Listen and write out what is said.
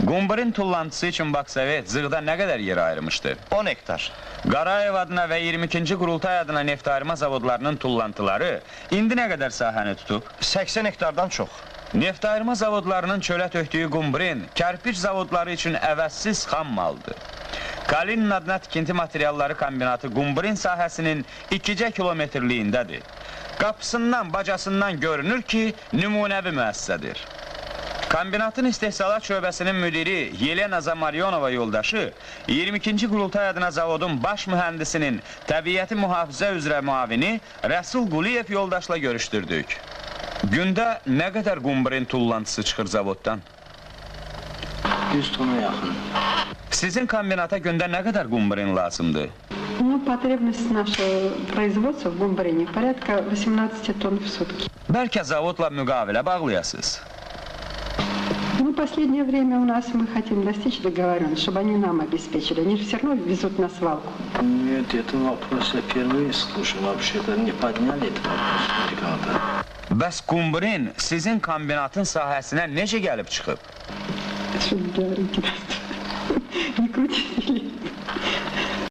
Qumbrin tullantısı üçün Baksovet Zığda nə qədər yer ayırmışdı? 10 hektar. Qarayev adına və 22-ci Qurultay adına neft ayırma zavodlarının tullantıları indi nə qədər sahəni tutub? 80 hektardan çox. Neft ayırma zavodlarının çölə tökdüyü qumbrin, kərpiç zavodları üçün əvəzsiz xam maldır. Kalinin adına tikinti materialları kombinatı qumbrin sahəsinin 2 kilometrliyindədir. Qapısından, bacasından görünür ki, nümunəvi müəssisədir. Kombinatın istehsalat şöbəsinin müdiri Yelena Zamarionova yoldaşı 22-ci Qurultay adına zavodun baş mühəndisinin təbiəti mühafizə üzrə müavini Rəsul Quliyev yoldaşla görüşdürdük. Gündə nə qədər qumbrin tullantısı çıxır zavoddan? 100 tona yaxın. Sizin kombinata gündə nə qədər qumbrin lazımdır? Ну, потребность нашего производства в Гумбарине порядка 18 тонн в сутки. Bəlkə zavodla müqavilə bağlayasınız. Ну, последнее время у нас мы хотим достичь договоренности, чтобы они нам обеспечили. Они же все равно везут на свалку. Нет, это вопрос я впервые слышу. Вообще-то не подняли этот вопрос никогда. Bəs qumbrin sizin kombinatın sahəsinə necə gəlib çıxıb? Что вы говорите? Не крутите.